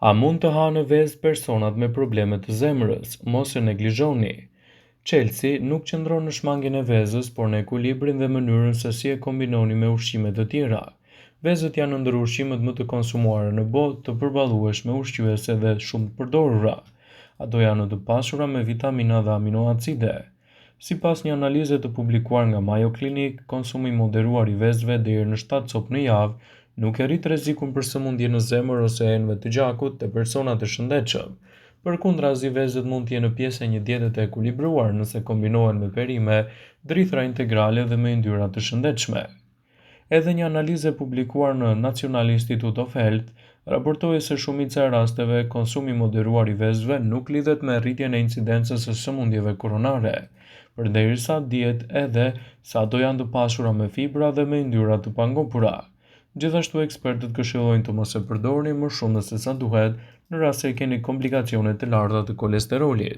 A mund të hanë vezë personat me probleme të zemrës? Mos e neglizhoni. Çelësi nuk qëndron në shmangien e vezës, por në ekuilibrin dhe mënyrën se si e kombinoni me ushqime të tjera. Vezët janë ndër ushqimet më të konsumuara në botë, të përballueshme, ushqyese dhe shumë të përdorura. Ato janë të pasura me vitamina dhe aminoacide. Sipas një analize të publikuar nga Mayo Clinic, konsumi i moderuar i vezëve deri në 7 copë në javë nuk e rrit rrezikun për sëmundje në zemër ose enëve të gjakut te personat e shëndetshëm. Përkundrazi, vezët mund të jenë pjesë e një diete të ekuilibruar nëse kombinohen me perime, drithëra integrale dhe me yndyra të shëndetshme. Edhe një analizë e publikuar në National Institute of Health raportoi se shumica e rasteve konsumi i moderuar i vezëve nuk lidhet me rritjen e incidencës së sëmundjeve koronare, përderisa dihet edhe se ato janë të pasura me fibra dhe me yndyra të pangopura. Gjithashtu ekspertët këshillojnë të mos e përdorni më shumë se sa duhet në rast se keni komplikacione të larta të kolesterolit.